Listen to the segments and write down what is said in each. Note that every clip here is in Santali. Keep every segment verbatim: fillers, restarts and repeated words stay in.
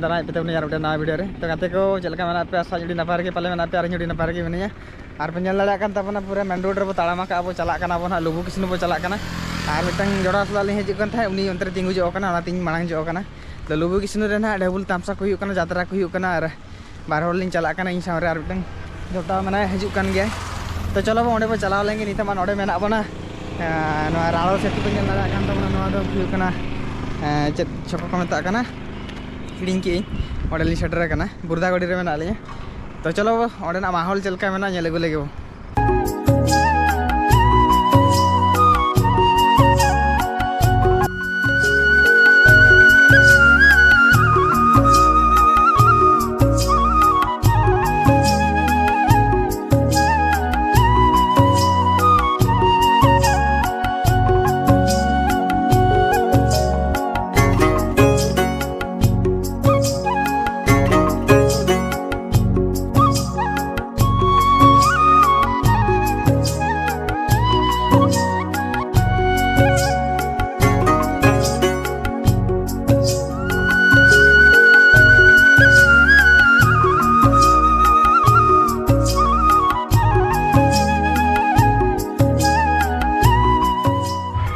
ᱫᱟᱨᱟᱭ ᱯᱮ ᱛᱟᱵᱚᱱᱟ ᱟᱨ ᱢᱤᱫᱴᱮᱱ ᱱᱟᱣᱟ ᱵᱷᱤᱰᱤᱭᱳ ᱨᱮ᱾ ᱛᱚ ᱜᱟᱛᱮ ᱠᱚ, ᱪᱮᱫ ᱞᱮᱠᱟ ᱢᱮᱱᱟᱜ ᱯᱮᱭᱟ? ᱟᱥᱟ ᱡᱩᱫᱤ ᱱᱟᱯᱟᱭ ᱨᱮᱜᱮ ᱯᱟᱞᱮ ᱢᱮᱱᱟᱜ ᱯᱮᱭᱟ, ᱟᱨ ᱤᱧ ᱦᱚᱸ ᱟᱹᱰᱤ ᱱᱟᱯᱟᱭ ᱨᱮᱜᱮ ᱢᱤᱱᱟᱹᱧᱟ᱾ ᱟᱨ ᱯᱮ ᱧᱮᱞ ᱫᱟᱲᱮᱭᱟᱜ ᱠᱟᱱ ᱛᱟᱵᱚᱱᱟ, ᱯᱩᱨᱟᱹ ᱢᱮᱱ ᱨᱳᱰ ᱨᱮᱵᱚ ᱛᱟᱲᱟᱢ ᱟᱠᱟᱫᱼᱟ, ᱵᱚ ᱪᱟᱞᱟᱜ ᱠᱟᱱᱟ, ᱟᱵᱚ ᱱᱟᱦᱟᱜ ᱞᱩᱜᱩ ᱠᱤᱥᱱᱩ ᱵᱚ ᱪᱟᱞᱟᱜ ᱠᱟᱱᱟ᱾ ᱟᱨ ᱢᱤᱫᱴᱟᱝ ᱡᱚᱲᱟ ᱥᱟᱞᱟᱜ ᱞᱤᱧ ᱦᱤᱡᱩᱜ ᱠᱟᱱ ᱛᱟᱦᱮᱸᱫ, ᱩᱱᱤ ᱚᱱᱛᱮ ᱨᱮ ᱛᱤᱸᱜᱩ ᱧᱚᱜ ᱟᱠᱟᱱᱟ, ᱚᱱᱟᱛᱤᱧ ᱢᱟᱲᱟᱝ ᱧᱚᱜ ᱟᱠᱟᱱᱟ᱾ ᱛᱚ ᱞᱩᱜᱩ ᱠᱤᱥᱱᱩ ᱨᱮ ᱱᱟᱦᱟᱜ ᱰᱷᱟᱹᱵᱩᱞ ᱛᱟᱢᱥᱟ ᱠᱚ ᱦᱩᱭᱩᱜ ᱠᱟᱱᱟ, ᱡᱟᱛᱨᱟ ᱠᱚ ᱦᱩᱭᱩᱜ ᱠᱟᱱᱟ, ᱟᱨ ᱵᱟᱨ ᱦᱚᱲ ᱞᱤᱧ ᱪᱟᱞᱟᱜ ᱠᱟᱱᱟ, ᱤᱧ ᱥᱟᱶᱨᱮ ᱟᱨ ᱢᱤᱫᱴᱟᱝ ᱡᱚᱴᱟᱣ ᱢᱮᱱᱟᱭ, ᱦᱤᱡᱩᱜ ᱠᱟᱱ ᱜᱮᱭᱟᱭ᱾ ᱛᱚ ᱪᱚᱞᱚ ᱵᱚ, ᱚᱸᱰᱮ ᱵᱚ ᱪᱟᱞᱟᱣ ᱞᱮᱱ ᱜᱮ᱾ ᱱᱤᱛᱚᱜ ᱢᱟ ᱱᱚᱰᱮ ᱢᱮᱱᱟᱜ ᱵᱚᱱᱟ, ᱮᱸ, ᱱᱚᱣᱟ ᱨᱟᱲᱚ ᱥᱮᱛᱩ ᱯᱮ ᱧᱮᱞ ᱫᱟᱲᱮᱭᱟᱜ ᱠᱟᱱ ᱛᱟᱵᱚᱱᱟ᱾ ᱱᱚᱣᱟ ᱫᱚ ᱦᱩᱭᱩᱜ ᱠᱟᱱᱟ, ᱮᱸ, ᱪᱮᱫ ᱪᱷᱚᱠᱚ ᱠᱚ ᱢᱮᱛᱟᱜ ᱠᱟᱱᱟ, ᱦᱤᱲᱤᱧ ᱠᱮᱜᱼᱟᱹᱧ᱾ ᱚᱸᱰᱮ ᱞᱤᱧ ᱥᱮᱴᱮᱨ ᱟᱠᱟᱱᱟ, ᱵᱩᱨᱫᱟᱜᱚᱰᱤ ᱨᱮ ᱢᱮᱱᱟᱜ ᱞᱤᱧᱟ᱾ ᱛᱚ ᱪᱚᱞᱚ ᱵᱚ, ᱚᱸᱰᱮᱱᱟᱜ ᱢᱟᱦᱚᱞ ᱪᱮᱫ ᱞᱮᱠᱟ ᱢᱮᱱᱟᱜᱼᱟ, ᱧᱮᱞ ᱟᱹᱜᱩ ᱞᱮᱜᱮ ᱵᱚ᱾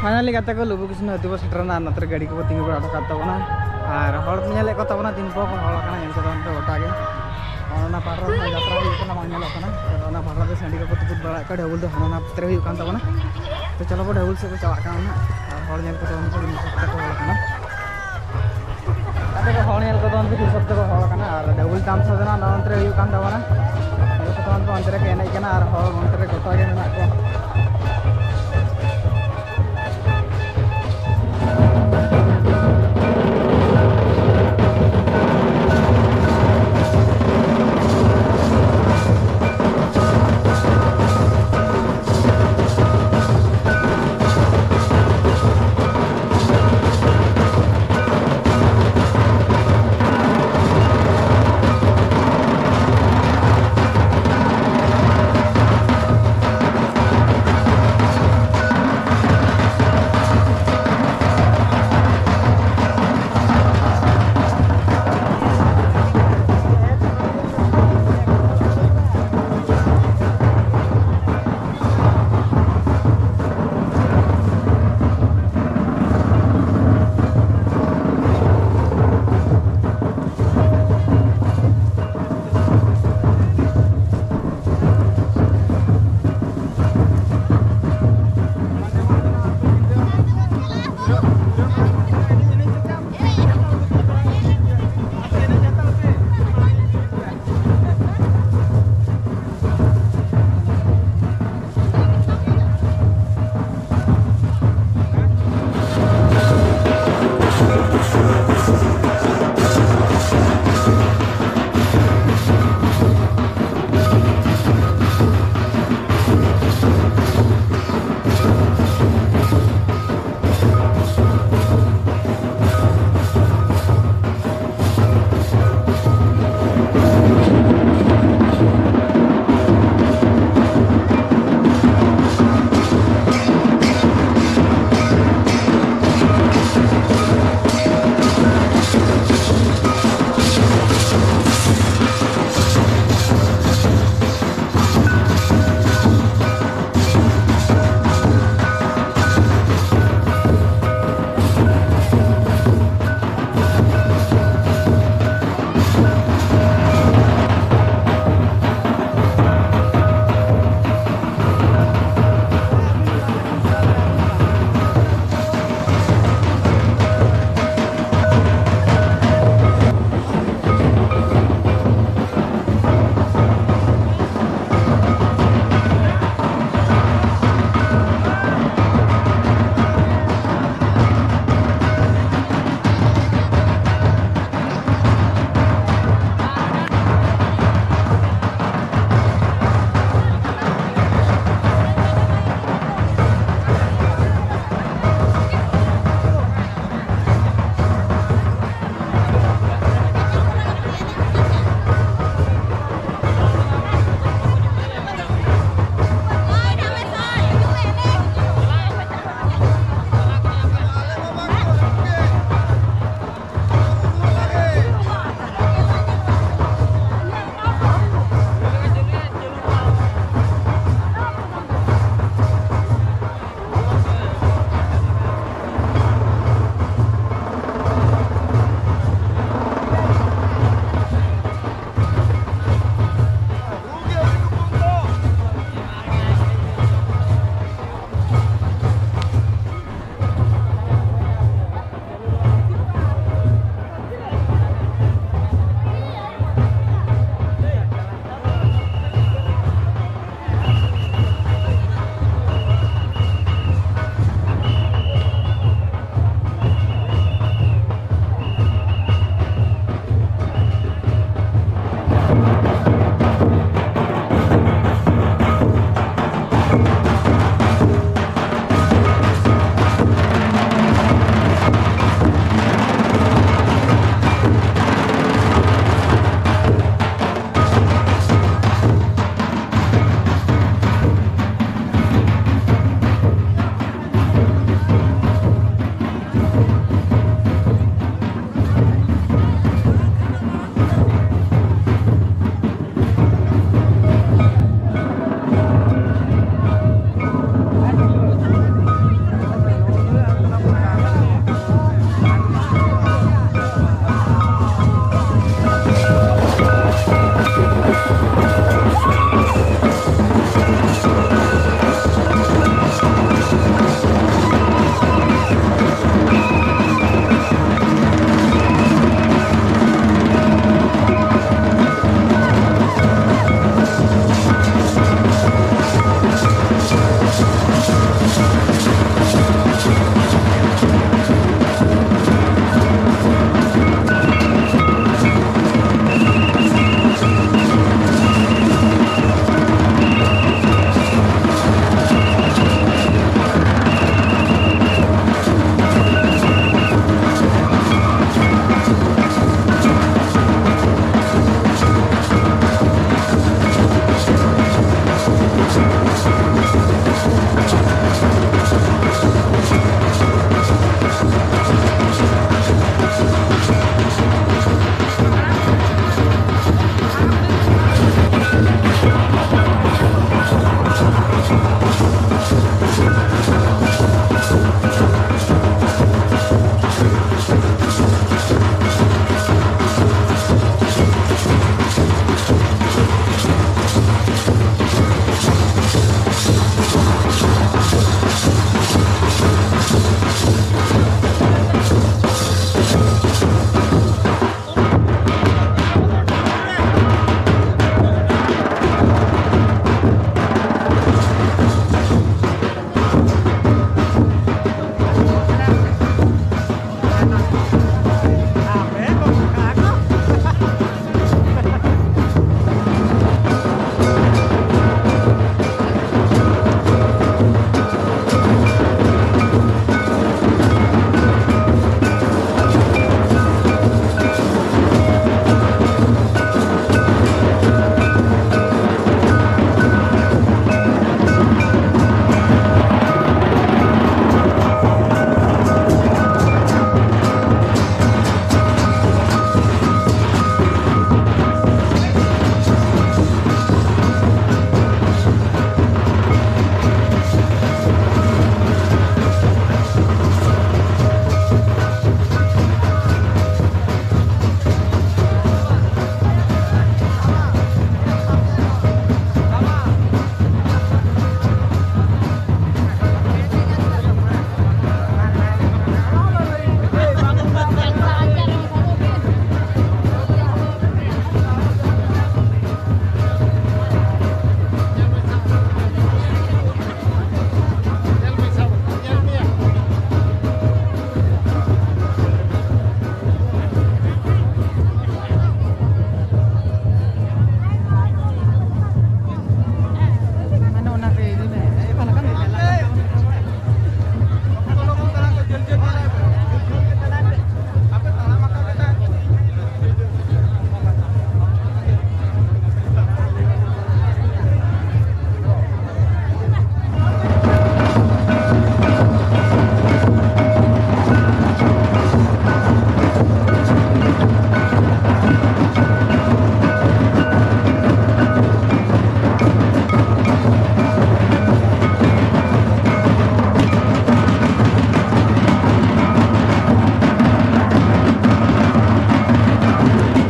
Finally ᱜᱟᱛᱮ ᱠᱚ, ᱞᱩᱜᱩ ᱠᱤᱥᱱᱩ ᱟᱹᱛᱩ ᱵᱚ ᱥᱮᱴᱮᱨᱮᱱᱟ᱾ ᱟᱨ ᱱᱚᱛᱮ ᱨᱮ ᱜᱟᱹᱰᱤ ᱠᱚᱠᱚ ᱛᱤᱸᱜᱩ ᱵᱟᱲᱟ ᱦᱚᱴᱚ ᱠᱟᱜ ᱛᱟᱵᱚᱱᱟ᱾ ᱟᱨ ᱦᱚᱲ ᱯᱮ ᱧᱮᱞᱮᱫ ᱠᱚ ᱛᱟᱵᱚᱱᱟ, ᱛᱤᱱ ᱯᱚᱨ ᱠᱚ ᱦᱚᱲ ᱟᱠᱟᱱᱟ, ᱧᱮᱞ ᱠᱚ ᱛᱟᱵᱚᱱ ᱯᱮ ᱜᱚᱴᱟ ᱜᱮ᱾ ᱚᱱᱟ ᱯᱟᱦᱴᱟ ᱨᱮ ᱡᱟᱛᱨᱟ ᱦᱩᱭᱩᱜ ᱠᱟᱱᱟ, ᱵᱟᱝ ᱧᱮᱞᱚᱜ ᱠᱟᱱᱟ᱾ ᱟᱨ ᱚᱱᱟ ᱯᱟᱦᱴᱟ ᱨᱮ ᱥᱟᱺᱰᱤ ᱠᱚᱠᱚ ᱛᱩᱯᱩᱫ ᱵᱟᱲᱟᱭᱮᱫ ᱠᱚᱣᱟ, ᱰᱷᱟᱹᱵᱩᱞ ᱫᱚ ᱦᱟᱱᱟ ᱱᱟ ᱯᱟᱥᱴᱟ ᱨᱮ ᱦᱩᱭᱩᱜ ᱠᱟᱱ ᱛᱟᱵᱚᱱᱟ᱾ ᱛᱚ ᱪᱚᱞᱚ ᱵᱚ, ᱰᱷᱟᱹᱵᱩᱞ ᱥᱮᱫ ᱵᱚ ᱪᱟᱞᱟᱜ ᱠᱟᱱᱟ ᱱᱟᱦᱟᱜ᱾ ᱟᱨ ᱦᱚᱲ ᱧᱮᱞ ᱠᱚ ᱛᱟᱵᱚᱱ ᱯᱮ, ᱛᱤᱱ ᱯᱚᱨ ᱠᱚ ᱦᱚᱲ ᱟᱠᱟᱱᱟ᱾ ᱟᱫᱚ ᱦᱚᱲ ᱧᱮᱞ ᱠᱚ ᱛᱟᱵᱚᱱ ᱯᱮ, ᱛᱤᱱ ᱯᱚᱨ ᱠᱚ ᱦᱚᱲ ᱟᱠᱟᱱᱟ᱾ ᱟᱨ ᱰᱷᱟᱹᱵᱩᱞ ᱛᱟᱢᱥᱟ ᱫᱚ ᱱᱟᱦᱟᱜ ᱱᱚᱱᱛᱮ ᱨᱮ ᱦᱩᱭᱩᱜ ᱠᱟᱱ ᱛᱟᱵᱚᱱᱟ᱾ ᱧᱮᱞ ᱠᱚ ᱛᱟᱵᱚᱱ ᱯᱮ, ᱚᱱᱛᱮ ᱨᱮᱠᱚ ᱮᱱᱮᱡ ᱠᱟᱱᱟ ᱟᱨ ᱦᱚᱲ ᱚᱱᱛᱮ ᱨᱮ ᱜᱚᱴᱟ ᱜᱮ ᱢᱮᱱᱟᱜ ᱠᱚᱣᱟ᱾